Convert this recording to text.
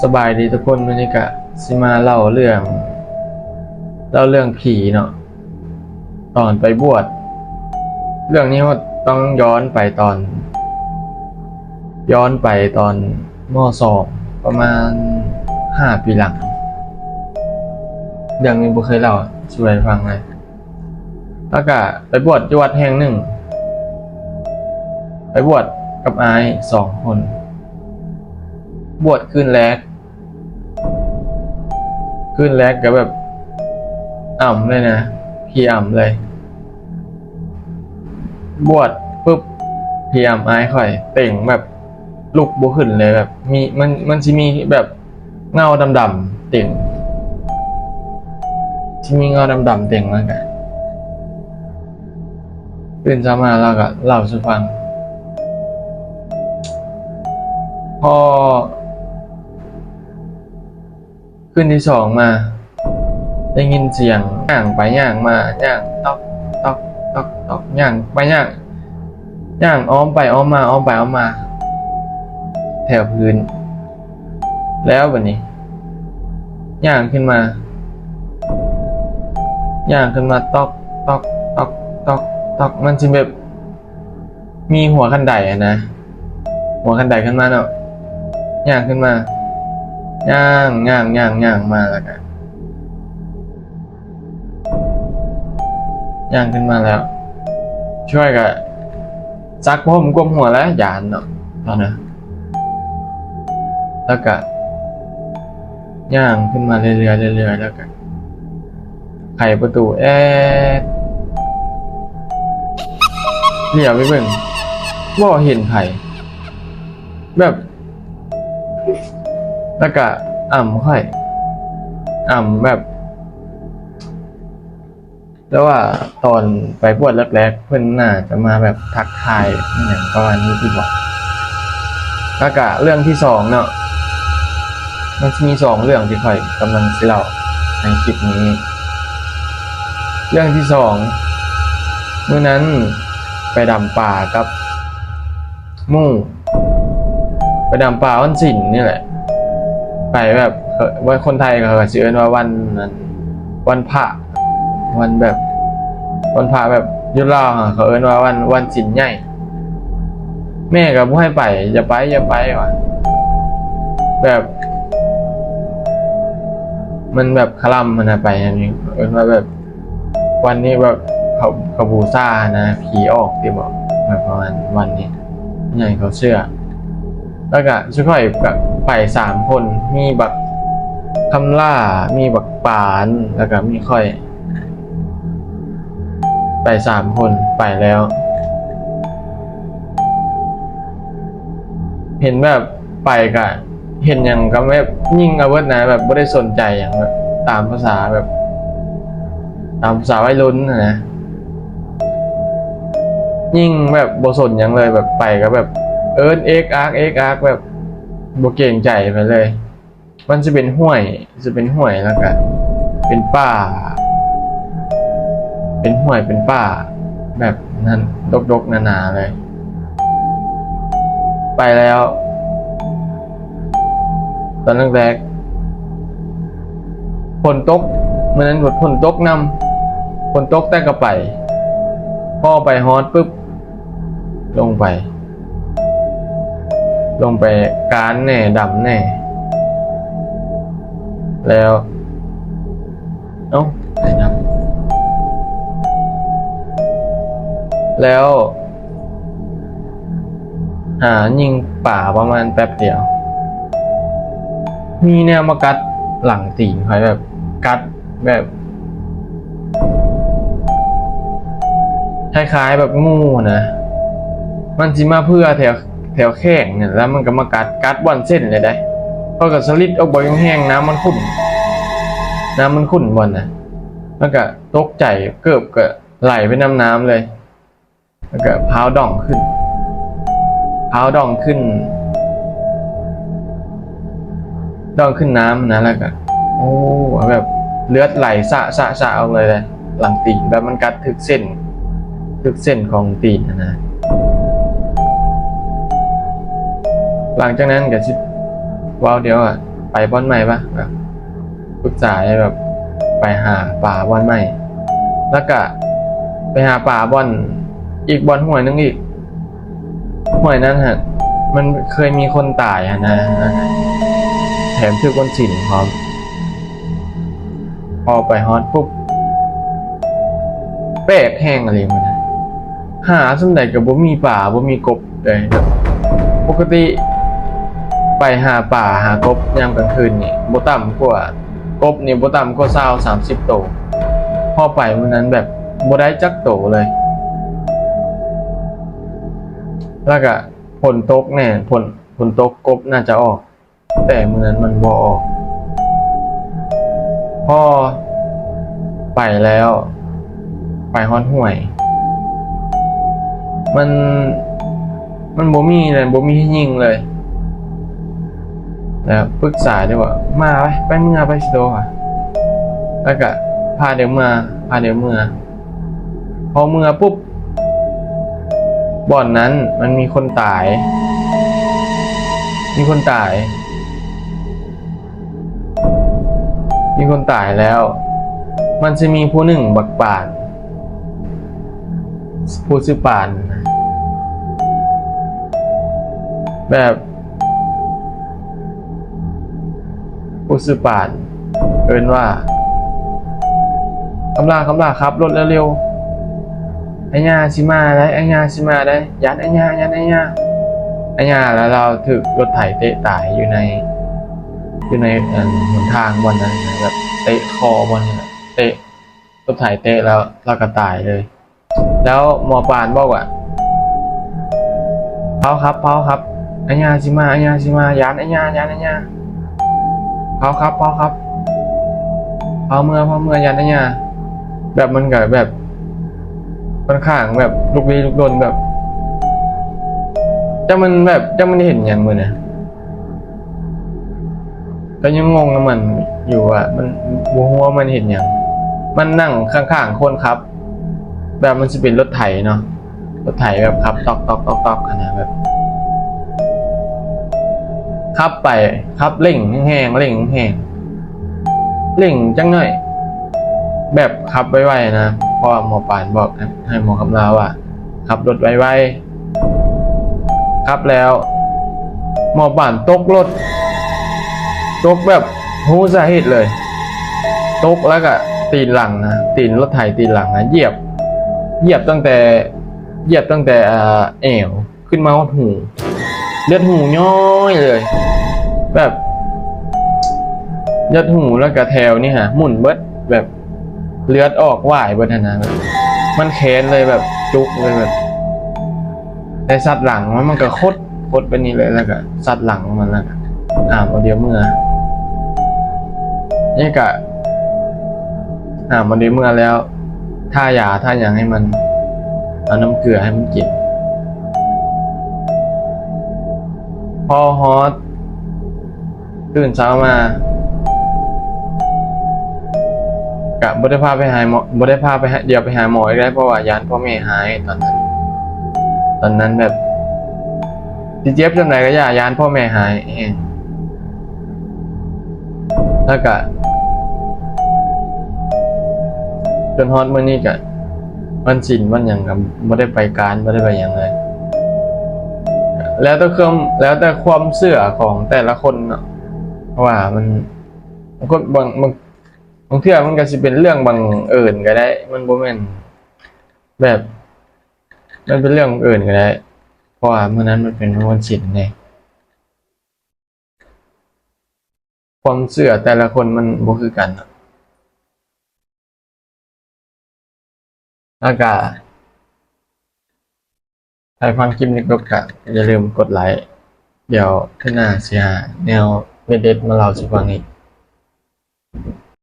ສະບາຍດີທຸກຄົນ, ມື້ນີ້ກະຊິມາເລົ່າເລື່ອງ ເລົ່າເລື່ອງຜີເນາະ ຕອນໄປບວດ. ເລື່ອງນີ້ເຮົາຕ້ອງຍ້ອນໄປຕອນ ຍ້ອນໄປຕອນ ມໍສອງ ປະມານຫ້າປີຫຼັງ. ເລື່ອງນີ້ບໍ່ເຄີຍເລົ່າສູ່ໃຜຟັງເລີຍ. ແລ້ວກະໄປບວດຢູ່ວັດແຫ່ງໜຶ່ງ, ໄປບວດກັບອ້າຍສອງຄົນ. ບວດຄືນແລກ, ຄືນແລກກະແບບອຳເລີຍນະ, ຜີອຳເລີຍ. ບວດປຶບ ຜີອຳອ້າຍຂ້ອຍ ເຕັງແບບລຸກບໍ່ຂຶ້ນເລີຍ, ແບບມີ ມັນ ມັນຊິມີແບບ ເງົາດຳໆເຕັງ ຊິມີເງົາດຳໆເຕັງ ແລ້ວກະຕື່ນເຊົ້າມາລາວກະເລົ່າສູ່ຟັງ. ພໍຄືນທີສອງມາ ໄດ້ຍິນສຽງຍ່າງໄປຍ່າງມາ, ຍ່າງຕອກຕອກຕອກຕອກ, ຍ່າງໄປຍ່າງ ຍ່າງອ້ອມໄປອ້ອມມາ ອ້ອມໄປອ້ອມມາ ແຖວພື້ນ. ແລ້ວບາດນີ້ຍ່າງຂຶ້ນມາ ຍ່າງຂຶ້ນມາ ຕອກຕອກຕອກຕອກຕອກ, ມັນຊິແບບມີຫົວຄັນໄດຫັ້ນນະ, ຫົວຄັນໄດຂຶ້ນມາເນາະ, ຍ່າງຂຶ້ນມາ ຍ່າງ ຍ່າງ ຍ່າງ ຍ່າງມາ ແລ້ວກະ ຍ່າງຂຶ້ນມາແລ້ວ ຊ່ວຍກະຊັກຜ້າຫົ່ມກົມຫົວແລ້ວ ຢ້ານເນາະຕອນນັ້ນ. ແລ້ວກະຍ່າງຂຶ້ນມາເລື້ອຍໆ ເລື້ອຍໆ ແລ້ວກະໄຂປະຕູແອດ ຫຼຽວໄປເບິ່ງ ບໍ່ເຫັນໃຜ ແບບ ແລ້ວກະອຳຂ້ອຍ ອຳແບບ ແຕ່ວ່າຕອນໄປບວດແລກໆ ເພິ່ນໜ້າຈະມາແບບທັກທາຍອີ່ຫຍັງປະມານນີ້ຕິບໍ. ແລ້ວກະເລື່ອງທີສອງເນາະ ມັນຊິມີສອງເລື່ອງທີ່ຂ້ອຍກຳລັງຊິເລົ່າໃນຄລິບນີ້. ເລື່ອງທີສອງ ມື້ນັ້ນໄປດຳປາກັບ ໝູ່ ໄປດຳປາວັນສິນນີ້ແຫຼະ ໄປແບບ ຄົນໄທເຂົາກະຊິເອີ້ນວ່າວັນ ວັນພະ ວັນແບບ ວັນພະແບບ ຢູ່ລາວເຮົາເຂົາເອີ້ນວ່າວັນ ວັນສິນໃຫຍ່. ແມ່ກະບໍ່ໃຫ້ໄປ ຢ່າໄປ ຢ່າໄປວ່າ ແບບ ມັນແບບຄະລຳຫັ້ນນະ ໄປຫັ້ນ ເອີ້ນວ່າແບບ ວັນນີ້ແບບເຂົາ ເຂົາບູຊາຫັ້ນນະ ຜີອອກຕິບໍ ແບບປະມານວັນນີ້ ໃຫ້ເຂົາເຊື່ອ. ແລ້ວກະຊຸມຂ້ອຍກະໄປສາມຄົນ ມີບັກຄຳຫຼ້າ ມີບັກປານ ແລ້ວກະມີຂ້ອຍ ໄປສາມຄົນ ໄປແລ້ວ ເຫັນແບບ ໄປກະເຫັນຫຍັງກະແບບຍິງເອົາເບິດນະ ແບບບໍ່ໄດ້ສົນໃຈຫຍັງ ແບບຕາມພາສາແບບ ຕາມພາສາໄວລຸ້ນຫັ້ນນະ ຍິງແບບບໍ່ສົນຫຍັງເລີຍ ແບບໄປກະແບບເອີ້ນເອກອາກ ເອກອາກ ແບບບໍ່ເກງໃຈໃຜເລີຍ. ມັນຊິເປັນຫ້ວຍ ຊິເປັນຫ້ວຍ ແລ້ວກະເປັນປ່າ ເປັນຫ້ວຍ ເປັນປ່າ ແບບນັ້ນ ດົກໆ ໜາໆ ເລີຍ. ໄປແລ້ວ ຕອນແລກໆ ຝົນຕົກ ມື້ນັ້ນຝົນຕົກນຳ ຝົນຕົກແຕ່ກະໄປ ພໍໄປຮອດປຶບ ລົງໄປ ລົງໄປການແດ່ ດຳແດ່ ແລ້ວ ເອົ້າ ໄປນຳ ແລ້ວ ຫາຍິງປາປະມານແປັບດຽວ ມີແນວມາກັດຫຼັງຕີນຂ້ອຍ ແບບກັດ ແບບ ຄ້າຍໆ ແບບງູຫັ້ນນະ ມັນຊິມາເພື່ອແຖວ ແຖວແຂ້ງນີ້ ແລ້ວມັນກະມາກັດ ກັດບ່ອນເສັ້ນເລີຍເດ້. ຂ້ອຍກະສະລິດອອກໄປແຮງໆ ນ້ຳມັນຂຸ້ນ ນ້ຳມັນຂຸ້ນບ່ອນນະ ແລ້ວກະຕົກໃຈ ເກີບກະໄຫຼໄປນຳນ້ຳເລີຍ. ແລ້ວກະພາວດ່ອງຂຶ້ນ ພາວດ່ອງຂຶ້ນ ດ່ອງຂຶ້ນນ້ຳຫັ້ນນະ ແລ້ວກະ ໂອ້ ແບບເລືອດໄຫຼສະ ສະ ສະອອກເລີຍ ຫຼັງຕີນ ແບບມັນກັດຖືກເສັ້ນ ຖືກເສັ້ນຂອງຕີນຫັ້ນນະ. ຫຼັງຈາກນັ້ນກະຊິເວົ້າດຽວວ່າ ໄປບ່ອນໃໝ່ປະ ແບບປຶກສາແບບໄປຫາປາບ່ອນໃໝ່ ແລ້ວກະໄປຫາປາບ່ອນ ອີກບ່ອນຫ້ວຍໜຶ່ງອີກ. ຫ້ວຍນັ້ນຫັ້ນ ມັນເຄີຍມີຄົນຕາຍຫັ້ນນະ ແຖມຖືກຄົນສິນພ້ອມ. ພໍໄປຮອດປຸບ ແປກແຮງອີ່ຫຼີມັນນະ ຫາສ່ຳໃດກໍບໍ່ມີປາ ບໍ່ມີກົບເລີຍ. ແບບປົກກະຕິໄປຫາປາຫາກົບຍາມກາງຄືນນີ້ ບໍ່ຕ່ຳກວ່າ ກົບນີ້ບໍ່ຕ່ຳກວ່າຊາວສາມສິບໂຕ. ພໍໄປມື້ນັ້ນແບບບໍ່ໄດ້ຈັກໂຕເລີຍ. ແລ້ວກະຝົນຕົກແນ່ ຝົນ ຝົນຕົກ ກົບໜ້າຈະອອກ. ແຕ່ມື້ນັ້ນມັນບໍ່ອອກ. ພໍໄປແລ້ວ ໄປຮອດຫ້ວຍ ມັນ ມັນບໍ່ມີເລີຍ ບໍ່ມີໃຫ້ຍິງເລີຍ. ແລ້ວປຶກສາເດ້ວ່າ ມາໄປ ໄປເມືອໄປຊິໂຕຫວາ. ແລ້ວກະພາເດີເມືອ ພາເດີເມືອ. ພໍເມືອປຸບ ບ່ອນນັ້ນມັນມີຄົນຕາຍ ມີຄົນຕາຍ ມີຄົນຕາຍແລ້ວ ມັນຊິມີຜູ້ໜຶ່ງບັກປານ ຜູ້ຊື່ປານ ແບບ ຜູ້ຊື່ປານເອີ້ນວ່າ ຄຳຫຼ້າ ຄຳຫຼ້າ ຂັບລົດເລັວໆ ອາຍາຊິມາໄດ໋ ອາຍາຊິມາໄດ໋ ຢ້ານອາຍາ ຢ້ານອາຍາ ອາຍາ. ແລ້ວລາວຖືກລົດໄຖເຕະຕາຍຢູ່ໃນ ຢູ່ໃນ ອັນ ຫົນທາງບ່ອນນັ້ນນະ ແບບເຕະຄໍບ່ອນນັ້ນນະ ເຕະ ລົດໄຖເຕະແລ້ວ ແລ້ວກໍຕາຍເລີຍ. ແລ້ວໝໍປານບອກວ່າ ເຜົາຂັບ ເຜົາຂັບ ອາຍາຊິມາ ອາຍາຊິມາ ຢ້ານອາຍາ ຢ້ານອາຍາ ເຜົາຂັບ ເຜົາຂັບ ເຜົາເມືອ ເຜົາເມືອ ຢ້ານອາຍາ. ແບບມັນກໍແບບ ຂ້ອນຂ້າງແບບລຸກລີລຸກລົນ ແບບ ຈັກມັນແບບ ຈັກມັນເຫັນຫຍັງມື້ນະ. ກໍຍັງງົງນຳມັນຢູ່ວ່າມັນ ບໍ່ຮູ້ວ່າມັນເຮັດຫຍັງ. ມັນນັ່ງຂ້າງໆຄົນຂັບ ແບບມັນຊິເປັນລົດໄຖເນາະ ລົດໄຖແບບຂັບຕອກໆໆໆຫັ້ນນະ ແບບຂັບໄປ ຂັບເລັ່ງແຮງໆ ເລັ່ງແຮງໆ ເລັ່ງຈັກໜ້ອຍ ແບບຂັບໄວໆນະ ເພາະວ່າໝໍປານບອກໃຫ້ ໃຫ້ໝໍຄຳລາວ່າ ຂັບລົດໄວໆ ຂັບແລ້ວ ໝໍປານຕົກລົດ ຕົກແບບບໍ່ຮູ້ສາເຫດເລີຍ ຕົກແລ້ວກະຕີນຫຼັງນະ ຕີນລົດໄຖຕີນຫຼັງນະ ຢຽບ ຢຽບຕັ້ງແຕ່ ຢຽບຕັ້ງແຕ່ ອ່າ ແອວ ຂຶ້ນມາຮອດຫູ ເລືອດຫູຍ້ອຍເລີຍ ແບບເລືອດຫູ ແລ້ວກະແຖວນີ້ຫາໝຸ່ນເບິດ ແບບເລືອດອອກຫວາຍເບິດຫັ້ນນະ ແບບມັນແຄ້ນເລີຍ ແບບຈຸກເລີຍ ແບບໄດ້ຊັດຫຼັງມັນ ມັນກະຄົດ ຄົດແບບນີ້ເລີຍ ແລ້ວກະຊັດຫຼັງມັນ ແລ້ວກະຫາມເອົາດຽວເມືອ ນີ້ກະຫາມເອົາດຽວເມືອແລ້ວ ທາຢາທາຫຍັງໃຫ້ມັນ ເອົານ້ຳເກືອໃຫ້ມັນກິນ. ພໍຮອດ ຕື່ນເຊົ້າມາ ກະບໍ່ໄດ້ພາໄປຫາໝໍ ບໍ່ໄດ້ພາໄປຫາ ດຽວໄປຫາໝໍອີກໄດ້ ເພາະວ່າຢ້ານພໍ່ແມ່ຮ້າຍຕອນນັ້ນ ຕອນນັ້ນແບບ ຊິເຈັບສ່ຳໃດກໍຢ່າ ຢ້ານພໍ່ແມ່ຮ້າຍແຮງ ແລ້ວກະ ຈົນຮອດມື້ນີ້ກະ ວັນສິນວັນຫຍັງກໍບໍ່ໄດ້ໄປການ ບໍ່ໄດ້ໄປຫຍັງເລີຍ ແລ້ວແຕ່ຄວາມ ແລ້ວແຕ່ຄວາມເຊື່ອຂອງແຕ່ລະຄົນເນາະ ເພາະວ່າມັນ ບາງຄົນ ບາງ ບາງ ບາງເທື່ອມັນກໍຊິເປັນເລື່ອງບັງເອີນກໍໄດ້ ມັນບໍ່ແມ່ນແບບ ມັນເປັນເລື່ອງບັງເອີນກໍໄດ້ ເພາະວ່າມື້ນັ້ນມັນເປັນວັນສິນເດ້. ຄວາມເຊື່ອແຕ່ລະຄົນມັນບໍ່ຄືກັນເນາະ ແລ້ວກະ ໃຜຟັງຄລິບນີ້ຈົບກະຢ່າລືມກົດໄລ ດຽວເທື່ອໜ້າຊິຫາແນວເດັດໆມາເລົ່າສູ່ຟັງອີກ.